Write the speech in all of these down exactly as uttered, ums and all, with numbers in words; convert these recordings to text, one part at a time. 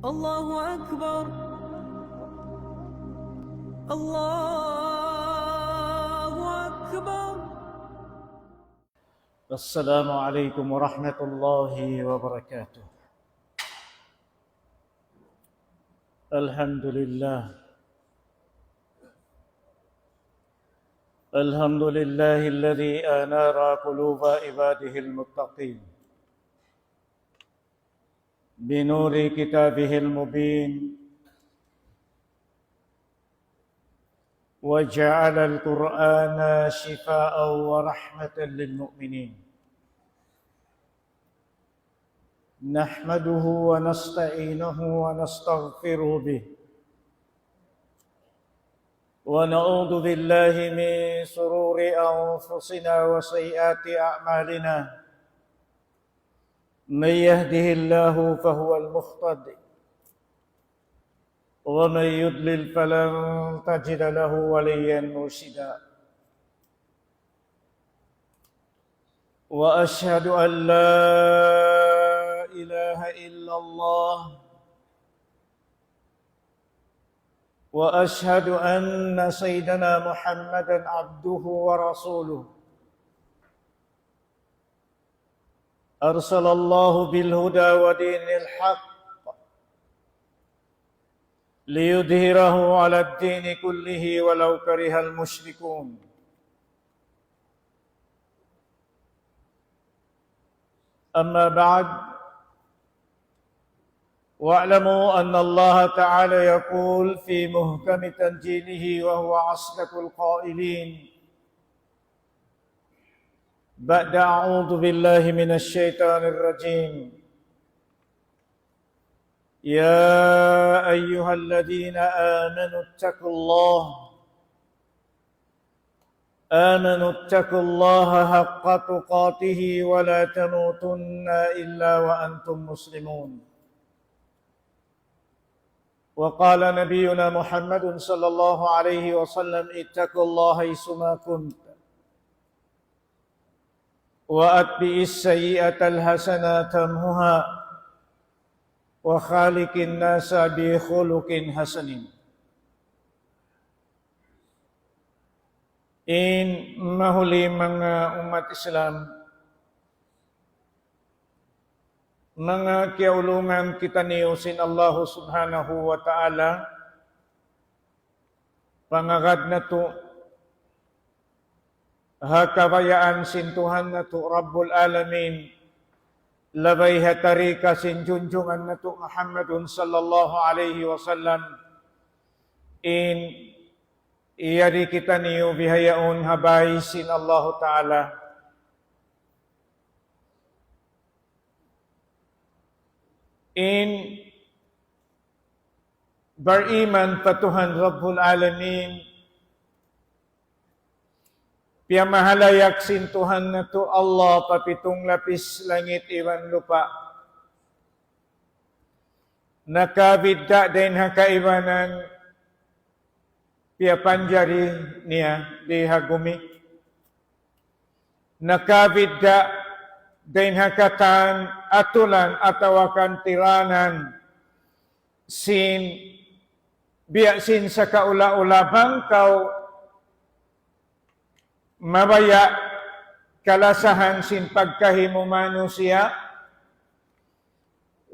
الله أكبر. الله أكبر. السلام عليكم ورحمة الله وبركاته. الحمد لله. الحمد لله الذي أنار قلوب عباده المتقين بنور كتابه المبين، وجعل القرآن شفاء ورحمة للمؤمنين. نحمده ونستعينه ونستغفره به، ونعوذ بالله من شرور أنفسنا وسيئات أعمالنا. من يهده الله فهو المهتدي، ومن يضلل فلن تجد له وليا مرشدا. وأشهد أن لا إله إلا الله، وأشهد أن سيدنا محمدا عبده ورسوله. أرسل الله بالهدى ودين الحق ليظهره على الدين كله ولو كره المشركون. أما بعد، واعلموا أن الله تعالى يقول في محكم تنزيله وهو أصدق القائلين، بعد أعوذ بالله من الشيطان الرجيم، يا أيها الذين آمنوا اتقوا الله، آمنوا اتقوا الله حق تقاته ولا تموتن إلا وأنتم مسلمون. وقال نبينا محمد صلى الله عليه وسلم، اتقوا الله حيثما كنت، وأتبع السيئة الحسنة تمحها، وخالق الناس بخلق حسن. In mahuli manga ummat Islam, manga kiyaulungan kitaniyu sin Allahu Subhanahu wa Ta'ala, pangagad natu' ha kabayaan sin Tuhan natu' Rabbul Alamin, labay ha tarika sin junjungan natu' Muhammadun sallallahu alayhi wasallam, in yari kitaniyu bihaun ha bay sin Allahu Ta'ala. In bariman pa Tuhan Rabbul Alamin, piyamahalayak sin Tuhan natu' Allah pa pitung lapis langit iban lupa'. Nakabidda' dayn ha kaibanan piyapanjari niya di ha gumi. Nakabidda' dayn ha katan atulan atawa kan tiranan sin biya' sin sakaula-ula bang kaw mabaya' kalasahan sin pagkahi mu manusiya',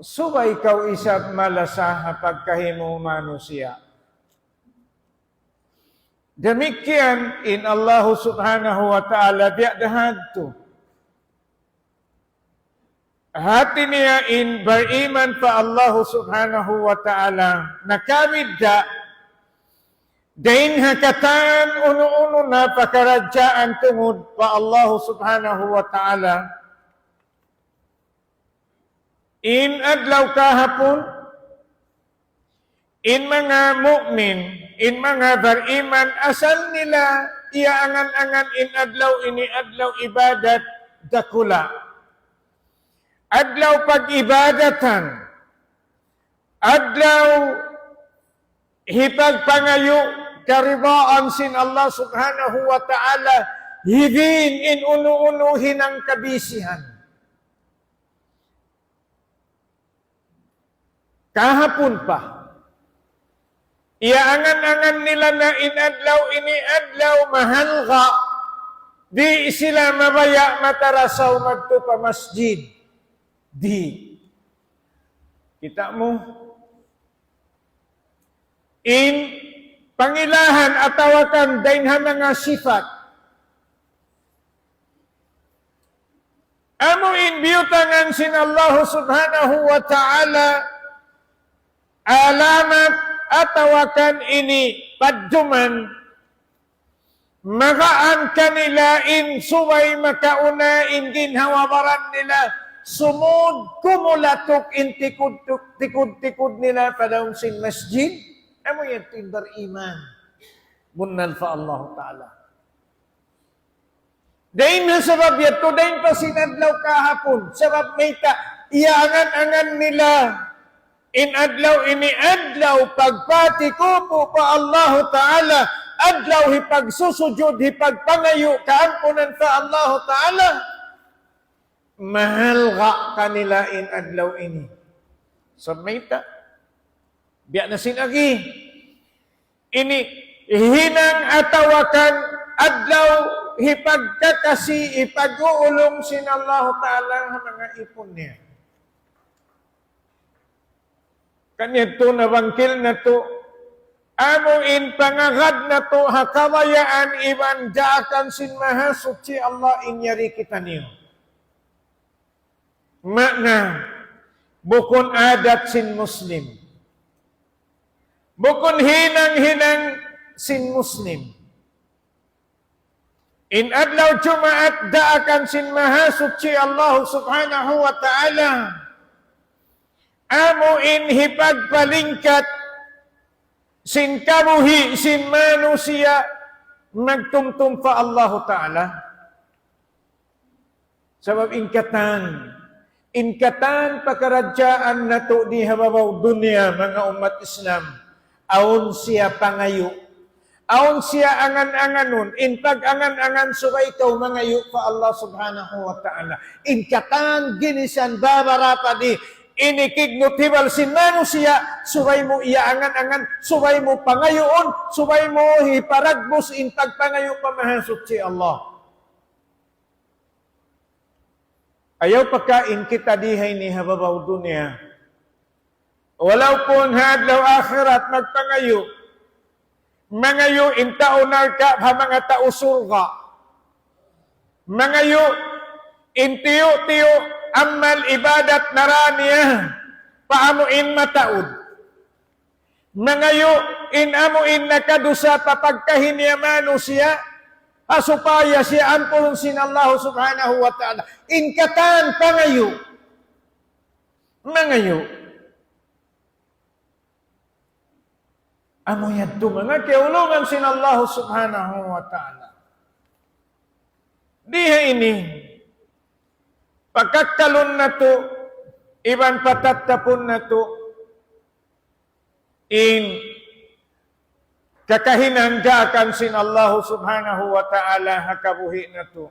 subay kaw isab malasa ha pagkahi mu manusiya'. Damikkiyan in Allahu Subhanahu wa Ta'ala biya' da hadtu. Hati niya in bariman pa Allahu Subhanahu wa Ta'ala, nakabidda' dayn ha katan unu-unu na pakaradjaan tungud pa Allahu Subhanahu wa Ta'ala. In adlaw kahapun, in manga mu'min, in manga bariman, asal nila iyaangan-angan in adlaw ini adlaw ibadat dakula'. Adlaw pag-ibadatan, adlaw hipagpangayu' karidaan sin Allah Subhanahu wa Ta'ala, hibin in unu-unu hinang kabisihan. Kahapun pa. Iyaangan-angan nila na in adlaw ini adlaw mahalga'. Di' sila mabaya' matarasaw madtu pa masjid. Di'. Kita' mu? In pangilahan atawa kan dayn ha manga sifat. Amu in biyutangan sin Allah Subhanahu wa Ta'ala alamat atawa kan ini padduman magaan kanila in subay makauna in ginhawa-baran nila sumud kumulatuk in tikud-, tikud-tikud nila pa lawm sin masjid. Amu yan in bariman. Bunnal pa Allah Ta'ala. Dayn ha sabab yadtu, dayn pa sin adlaw kahapun. Sabab mayta', iyaangan-angan nila in adlaw ini adlaw pagpatikupu pa Allahu Ta'ala, adlaw hipagsusujud, hipagpangayu' kaampunan pa Allahu Ta'ala. Mahalga' kanila in adlaw ini. Sabab mayta', biya' na sin agi. Ini hinang atawa kan adlaw hipagkakasi, hipag-uulung sin Allahu Ta'ala ha manga ipun niya. Hangkan yadtu nabangkil natu', amu in pangagad natu' ha kabayaan iban daakan sin Mahasuchi Allah in yari kitaniyu. Maana, bukun adat sin Muslim. Bukun hinang-hinang sin Muslim. In adlaw Jumaat daakan sin Mahasuchi Allah Subhanahu wa Ta'ala. Amu in hipagpalingkat sin kabuhi' sin manusiya' magtumtum pa Allahu Ta'ala. Sabab in katan, in katan pakaradjaan natu' di ha babaw dunya, manga ummat Islam, awn siya pangayu', awn siya angan-anganun, in pag-angan-angan subay kaw mangayu' pa Allah Subhanahu wa Ta'ala. In katan ginisan babarapa di ini kignut hibal sin manusiya', subay mu iyaangan-angan, subay mu pangayuun, subay mu hiparagbus in pagpangayu' pa Mahasuchi Allah. Ayaw pakain kita di ha ini ha babaw dunya. Walaupun ha adlaw akhirat magpangayu'. Mangayu' in tau narka' ha manga tau surga'. Mangayu' in tiyu'-tiyu' amal ibadat nara niya pa amu in mataud. Mangayu' in amu in nakadusa pa pagkahi niya manusiya', ha supaya siya ampunun sin Allah Subhanahu wa Ta'ala. In katan pangayu'. Mangayu'. Amu yadtu manga kiyaulungan sin Allah Subhanahu wa Ta'ala. Di ha ini, pakakkalun natu', iban patattapun natu', in kakahinang daakan sin Allah Subhanahu wa Ta'ala ha kabuhi' natu'.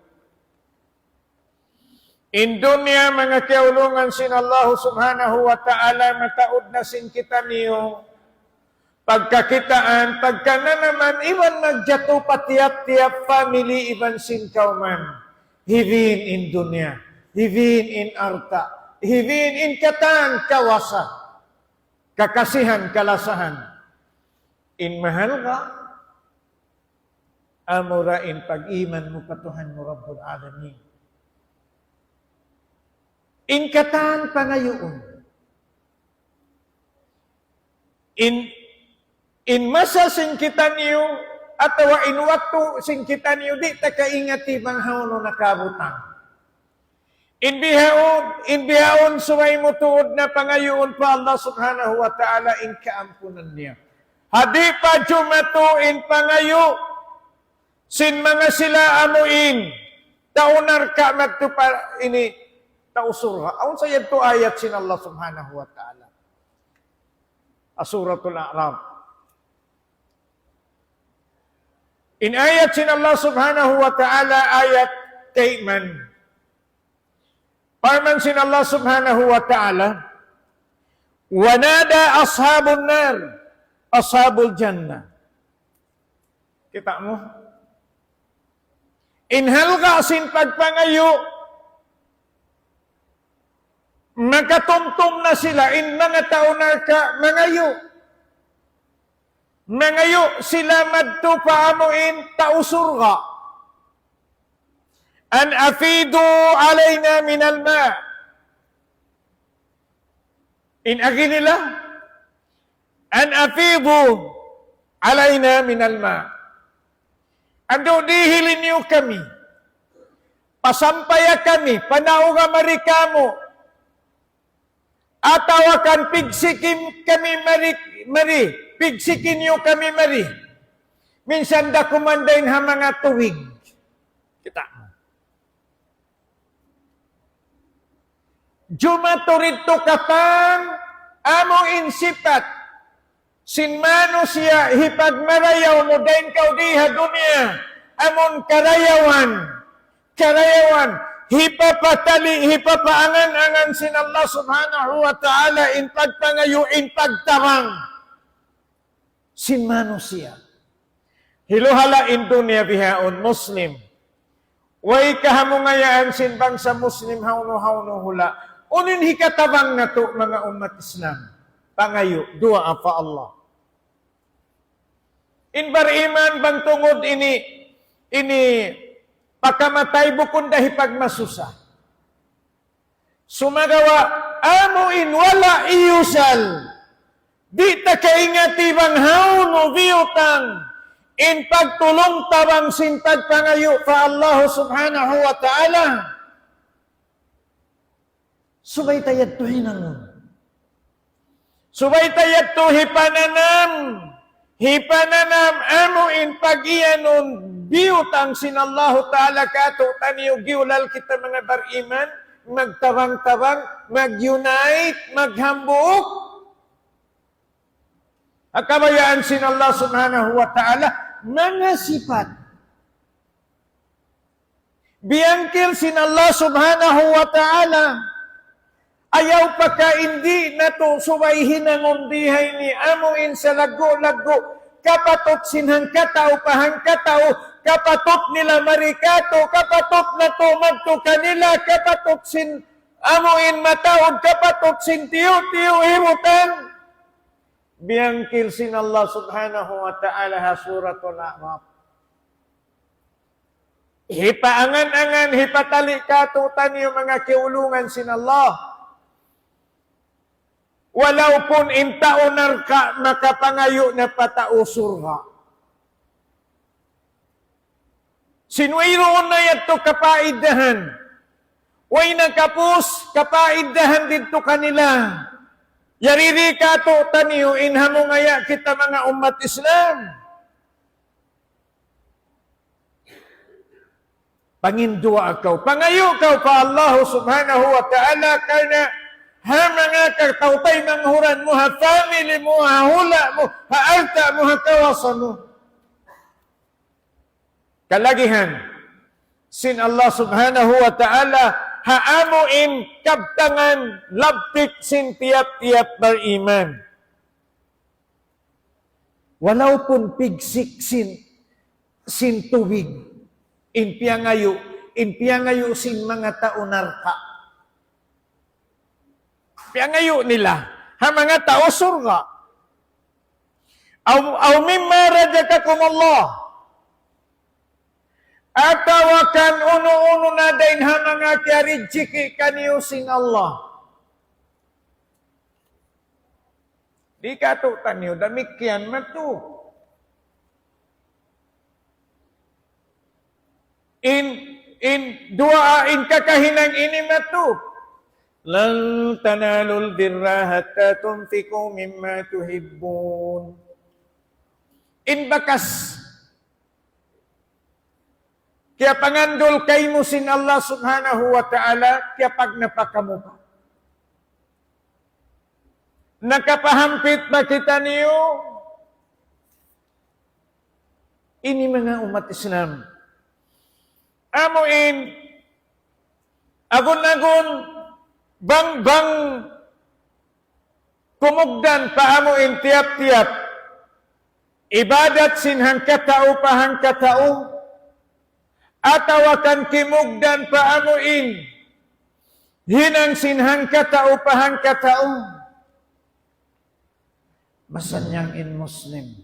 In dunya manga kiyaulungan sin Allah Subhanahu wa Ta'ala mataud na sin kitaniyu. Pagkakitaan, pagkananaman, iban magjatu pa tiyap-tiyap family iban sin kawman. Hibin in dunya, hibin in alta', hibin in katan kawasa. Kakasihan, kalasahan. In mahalga', amura in pag-iman mu pa Tuhan mu Rabbul Alamin. In katan pangayuun. In, in masa sin kitaniyu, atawa in waktu sin kitaniyu, di' ta kaingati bang hawnu nakabutang. In bihaun, in bihaun subay mu tuud na pangayuun pa Allah Subhanahu wa Ta'ala in kaampunan niya. Ha di' pa jumatu in pangayu' sin manga sila amu in tau narka' madtu pa ini tau surga'. Awn sa yadtu ayat sin Allah Subhanahu wa Ta'ala. Ha Suratul A'raf. In ayat sin Allah Subhanahu wa Ta'ala ayat kayman. Parman sin Allah Subhanahu wa Ta'ala, ونادى أصحاب النار أصحاب الجنة. Kita' mu? In halga' sin pagpangayu', makatumtum na sila, in manga tau narka' mangayu'. Mangayu' sila madtu pa amu in tau surga'. أن أفيضوا علينا من الماء. In agi nila, أن أفيضوا علينا من الماء. Andu' dihili niyu kami. Pasampaya kami, panauga mari kamu. Atawa kan pigsiki kami mari, mari, pigsiki niyu kami mari. Minsan da kumandain ha manga tubig. Kita'. Jumatu didtu katan, amu in sipat sin manusiya' hipagmarayaw mu dayn kaw di ha dunya, amun karayawan, karayawan, hipapatali, hipapaangan-angan sin Allah Subhanahu wa Ta'ala in pagpangayu', in pagtabang sin manusiya'. Hiluhala in dunya bihaun Muslim. Way kahamungayaan sin bangsa Muslim hawnu-hawnu hula'. Unu in hikatabang natu' manga ummat Islam? Pangayu', duwaa pa Allah. In bariman bang tungud ini, ini pakamatay bukun da hipagmasusa. Sumagawa', amu in wala' iyusal. Di' ta kaingati bang hawnu biyutang in pagtulung-tabang sin pagpangayu' pa Allah Subhanahu wa Ta'ala. Subay ta yadtu hinangun. Subay ta yadtu hipananam, hipananam amu in pag-iyanun biyutang sin Allahu Ta'ala kātu'niyu, giyulal kita manga bariman, magtabang-tabang, mag-unite, maghambuuk. Ha kabayaan sin Allah Subhanahu wa Ta'ala, manga sipat. Biyangkil sin Allah Subhanahu wa Ta'ala. Ayaw pa ka in di' natu' subay hinangun di ha ini, amu in salaggu'-laggu', kapatut sin hangkatau pa hangkatau, kapatut nila mari kātu', kapatut natu' madtu kanila, kapatut sin amu in mataud, kapatut sin tiyu'-tiyu' hibutang. Biyangkil sin Allah Subhanahu wa Ta'ala ha Suratul A'raf. Hipaangan-angan, hipatali' kātu'niyu manga kiyaulungan sin Allah. Walaupun in tau narka' makapangayu' na pa tau surga'. Sin wayruun na yadtu kapaidahan. Way nakapus kapaidahan didtu kanila. Yari di kātu'niyu in hamungaya' kita manga ummat Islam. Panginduwaa kaw, pangayu' kaw pa Allah Subhanahu wa Ta'ala, karna' ha manga kataw-taymanghuran mu, ha family mu, ha hula' mu, ha alta' mu, ha kawasa mu. Kalagihan sin Allah Subhanahu wa Ta'ala, ha amu in kabtangan labtik sin tiyap-tiyap bariman. Walaupun pigsik sin, sin tubig, in piyangayu', in piyangayu' sin manga tau narka'. Piyangayu' nila ha manga tau surga'. أو، أو مما رزقكم الله. Atawa kan unu-unu na dayn ha manga kiyarijiki kaniyu sin Allah. Di' kātu'niyu damikkiyan matu. In, in duwaa in kakahinang ini matu. لن تنالوا البر حتى تنفقوا مما تحبون. In bakas kiyapangandul kaymu sin Allah Subhanahu wa Ta'ala, kiyapagnapa kamu pa. Nakapahampit ba kitaniyu? Ini manga ummat Islam. Amu in, agun-agun, bang, bang, Kumugdan pa amu in tiyap-tiyap ibadat sin hangkatau pa hangkatau, atawa kan kimugdan pa amu in hinang sin hangkatau pa hangkatau. Masannyang in Muslim,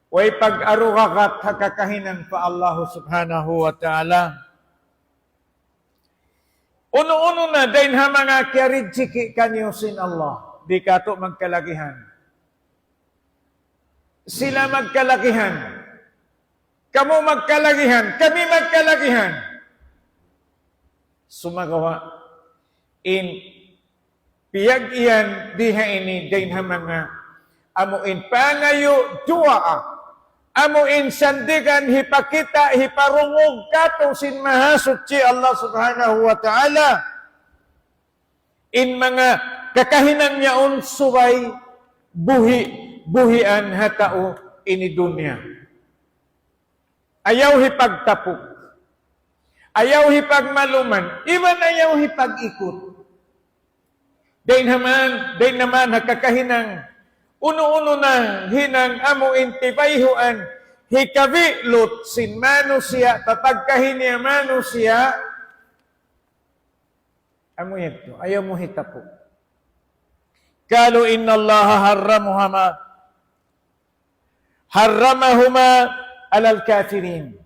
way pag-arugagat ha kakahinang pa Allah Subhanahu wa Ta'ala. Unu-unu na dayn ha manga kiyarijiki kaniyu sin Allah, di' katu' magkalagihan. Sila magkalagihan. Kamu magkalagihan. Kami magkalagihan. Sumagawa', in piyag-iyan di ha ini dayn ha manga amu in pangayu' duwaa, amu in sandigan hipakita', hiparungug katu' sin Mahasuchi Allah Subhanahu wa Ta'ala. In manga kakahinang yaun subay buhi', buhian ha tau ini dunya. Ayaw hipagtapuk. Ayaw hipagmaluman. Iban ayaw hipag-ikut. Dayn ha man, dayn ha man ha kakahinang unu-unu na hinang amu in tibayhuan, hikabilut sin manusiya', pa pagkahi niya manusiya', amu yadtu, ayaw mu hitapuk. قالوا إن الله حرمهما حرمهما على الكافرين.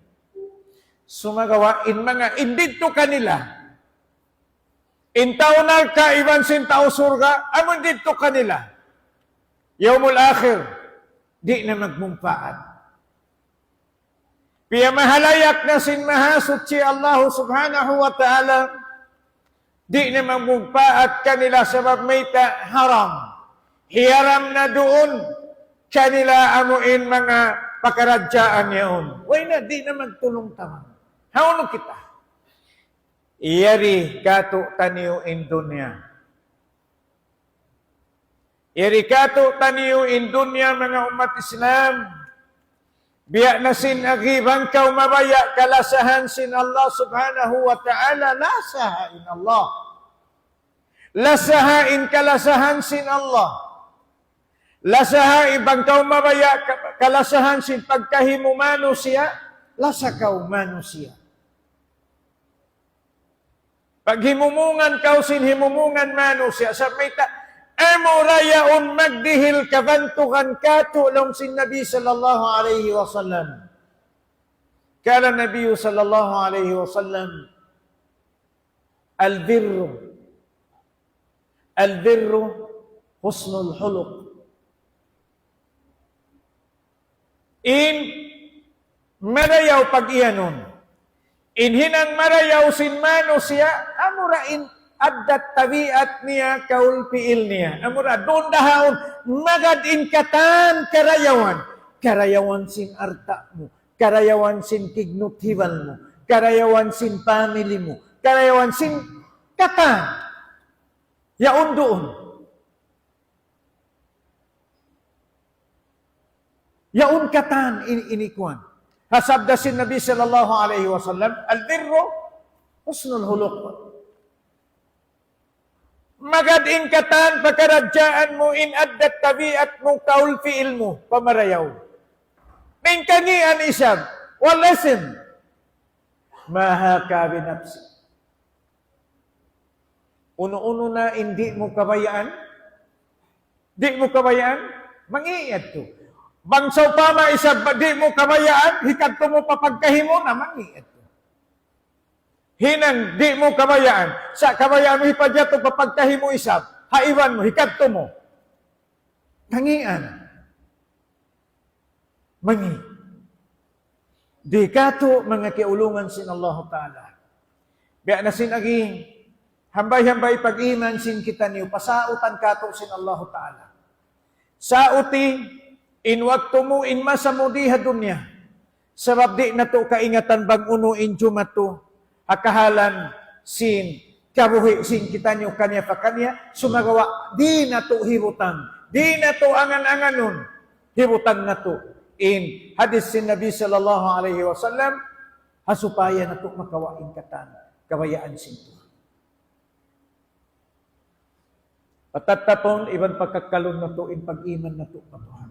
Sumagawa' in manga in didtu kanila, in tau narka' iban sin tau surga', amu in didtu kanila, yawmul akhir, di' na magmumpaat. Piyamahalayak na sin Mahasuchi Allah Subhanahu wa Ta'ala, di' na magmumpaat kanila sabab mayta', haram. Hiyaram na duun kanila amu in manga pakaradjaan yaun. Way na, di' na magtulung-taman. Hawnu kita? Yari katu'taniyu in dunya. Yari katu'taniyu in dunya, manga ummat Islam. Biya' na sin agi, bang kaw mabaya' kalasahan sin Allah Subhanahu wa Ta'ala, lasaha in Allah. Lasaha in kalasahan sin Allah. Lasaha in bang kaw mabaya' ka-, kalasahan sin pagkahi mu manusiya', lasa kaw manusiya'. Paghimumungan kaw sin himumungan manusiya', sabab mayta', amura yaun magdihil kabantugan katu', laung sin Nabi sallallahu alayhi wasallam. قال النبي صلى الله عليه وسلم: البر، البر حسن الخلق. In marayaw pag-iyanun. In hinang marayaw sin manusiya', amura in addat tabiat niya, kaul piil niya. Amura duun dahaun, magad in katan karayawan. Karayawan sin alta' mu, karayawan sin kignut hibal mu, karayawan sin family mu, karayawan sin katan. Yaun duun. Yaun katan in-, ini kuwan. Ha sabda sin Nabi sallallahu alayhi wasallam, البر حسن الخلق. Magad in katan pakaradjaan mu, in addat tabiat mu, kaul fiil mu, pamarayaw. In kangīan isab, والإثم ما هاك بنفسك. Unu-unu na in di' mu kabayaan, di' mu kabayaan, mangī' yadtu. Bang sawpama isab di' mu kabayaan, hikadtu mu pa pagkahi mu na, mangī' yadtu. Hinang di' mu kabayaan, sa' kabayaan mu hipajatu pa pagkahi mu isab, ha iban mu, hikadtu mu. Kangīan. Mangī'. Di' katu' manga kiyaulungan sin Allahu Ta'ala. Biya' na sin agi, hambay-hambay pag-iman sin kitaniyu, pasautan katu' sin Allahu Ta'ala. Sauti in waktu mu, in masa mu di ha dunya. Sabab di' natu' kaingatan bang unu in jumatu ha kahalan sin kabuhi' sin kitaniyu kaniya pa kaniya, sumagawa' di' natu' hibutang, di' natu' angan-anganun, hibutang natu' in hadith sin Nabi sallallahu alayhi wasallam, ha supaya natu' makawa' in katan kabayaan sin Tuhan. Patattapun iban pakakkalun natu' in pag-iman natu' pa Tuhan.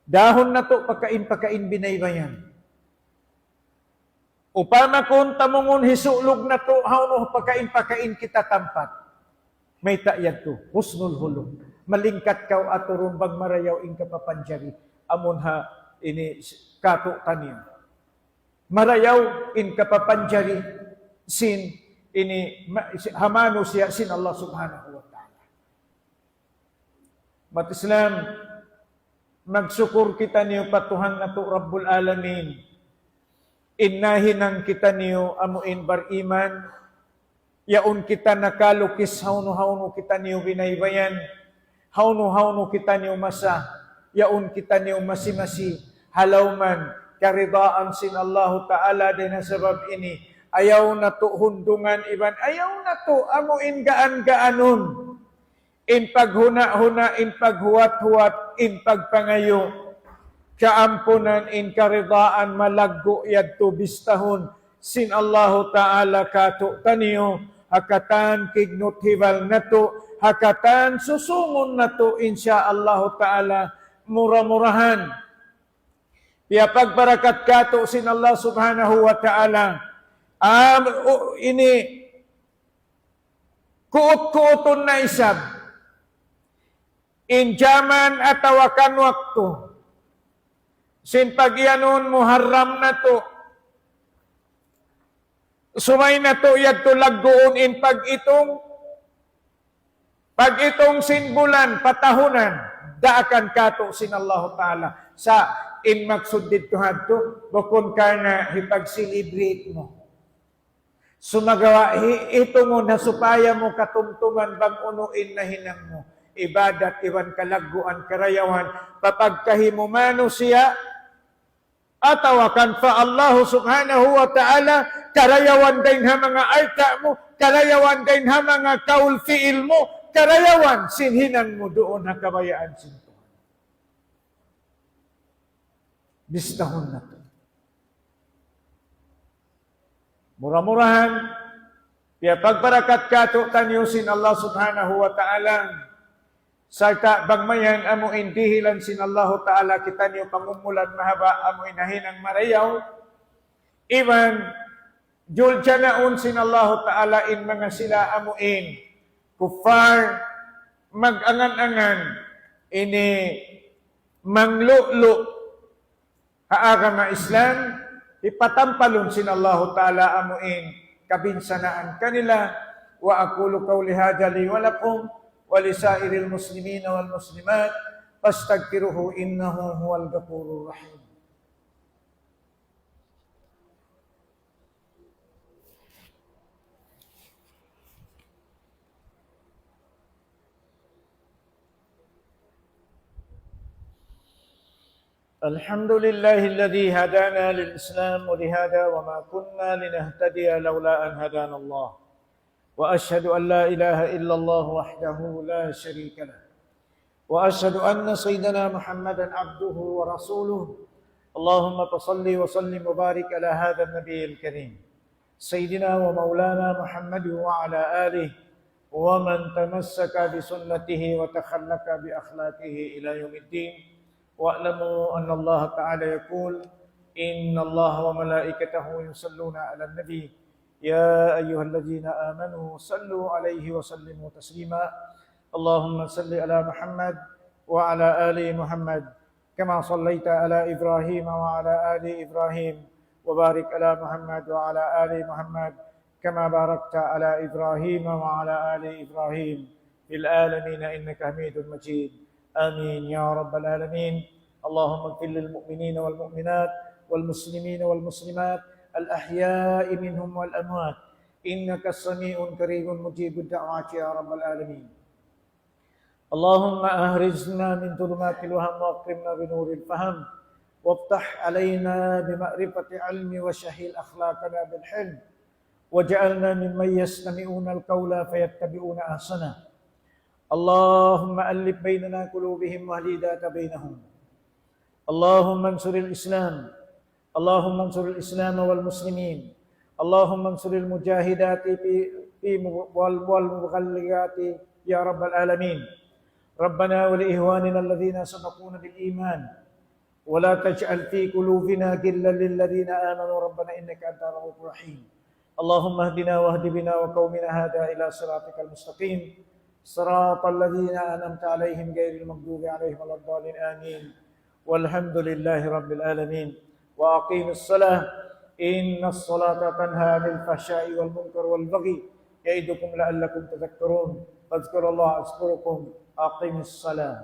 Dahun natu' pakain-pakain binaybayan. Upama kunu' tamungun hisulug natu' hawnu pakain-pakain kita tampat. Mayta' yadtu, husnul huluk. Malingkat kaw aturun bang marayaw in kapapanjari. Amun ha ini katu'taniyu. Marayaw in kapapanjari sin ini ma-, ha manusiya' sin Allah Subhanahu wa Ta'ala. Umat Islam, magsukul kitaniyu pa Tuhan natu' Rabbul Alamin. In nahinang kitaniyu amu in bariman, yaun kita nakalukis hawnu-hawnu kitaniyu binaybayan, hawnu-hawnu kitaniyu masa, yaun kitaniyu masi-masi, ha lawm karidaan sin Allahu Ta'ala. Dayn ha sabab ini, ayaw natu' hundungan iban ayaw natu' amu in gaan-gaanun. In paghuna'-huna', in paghuwat-huwat, in pagpangayu' kaampunan, in karidaan malaggu' yadtu bistahun sin Allahu Ta'ala katu'taniyu, ha katan kignut hibal natu', ha katan susungun natu', insya Allahu Ta'ala, mura-murahan. Piyagparakat katu' sin Allah Subhanahu wa Ta'ala. Am, u-, ini kuut-kuutun na isab in jaman atawa kan waktu sin pag-iyanun Muharram natu'. Subay natu' yadtu lagguun in pag-itung, pag-itung sin bulan patahunan, daakan katu' sin Allahu Ta'ala. Sa' in maksud didtu hadtu, bukun karna' hipag-celebrate mu. Sumagawa' hi-, itungun ha supaya mu katumtuman bang unu in nahinang mu. Ibadat iban kalagguan karayawan, pa pagkahi mu manusiya', atawa kan pa Allahu Subhanahu wa Ta'ala, karayawan dayn ha manga alta' mu, karayawan dayn ha manga kaul fiil mu, karayawan sin hinang mu duun ha kabayaan sin Tuhan. Bistahun natu'. Mura-murahan, piyagparakat katu'taniyu sin Allah Subhanahu wa Ta'ala, sarta' bang mayan amu in dihilan sin Allahu Ta'ala kitaniyu pangumulan mahaba' amu in nahinang marayaw, iban juljanaun sin Allahu Ta'ala in manga sila amu in kuffar, mag-angan-angan ini manglu'lu' ha agama Islam, hipatampalun sin Allahu Ta'ala amu in kabinsanaan kanila. وأقول قولي هذا لي ولكم ولسائر المسلمين والمسلمات فاستغفروه إنه هو الغفور الرحيم. الحمد لله الذي هدانا للإسلام ولهذا وما كنا لنهتدي لولا أن هدانا الله. وأشهد أن لا إله إلا الله وحده لا شريك له. وأشهد أن سيدنا محمدا عبده ورسوله. اللهم فصل وسلم وبارك على هذا النبي الكريم سيدنا ومولانا محمد وعلى آله ومن تمسك بسنته وتخلق بأخلاقه إلى يوم الدين. واعلموا أن الله تعالى يقول: إن الله وملائكته يصلون على النبي، يا أيها الذين آمنوا صلوا عليه وسلموا تسليما. اللهم صل على محمد وعلى آل محمد كما صليت على إبراهيم وعلى آل إبراهيم، وبارك على محمد وعلى آل محمد كما باركت على إبراهيم وعلى آل إبراهيم في العالمين إنك حميد مجيد. آمين يا رب العالمين. اللهم اغفر للمؤمنين والمؤمنات والمسلمين والمسلمات الأحياء منهم والأموات إنك سميع قريب مجيب الدعوات يا رب العالمين. اللهم أخرجنا من ظلمات الوهم وأكرمنا بنور الفهم وافتح علينا بمعرفة العلم وسهل أخلاقنا بالحلم واجعلنا ممن يستمعون القول فيتبعون أحسنه. اللهم ألف بين قلوبهم واهدي ذات بينهم. اللهم انصر الإسلام. اللهم انصر الإسلام والمسلمين. اللهم انصر المجاهدات في، في م-، وال-، والمبلغات يا رب العالمين. ربنا ولإخواننا الذين سبقونا بالإيمان ولا تجعل في قلوبنا غلا للذين آمنوا ربنا إنك أنت الرؤوف الرحيم. اللهم اهدنا واهد بنا وقومنا هذا إلى صراطك المستقيم، صراط الذين أنعمت عليهم غير المغضوب عليهم ولا الضالين، آمين. والحمد لله رب العالمين. وأقيموا الصلاة إن الصلاة تنهى عن الفحشاء والمنكر والبغي يعظكم لعلكم تذكرون. فاذكروا الله يذكركم. أقيموا الصلاة.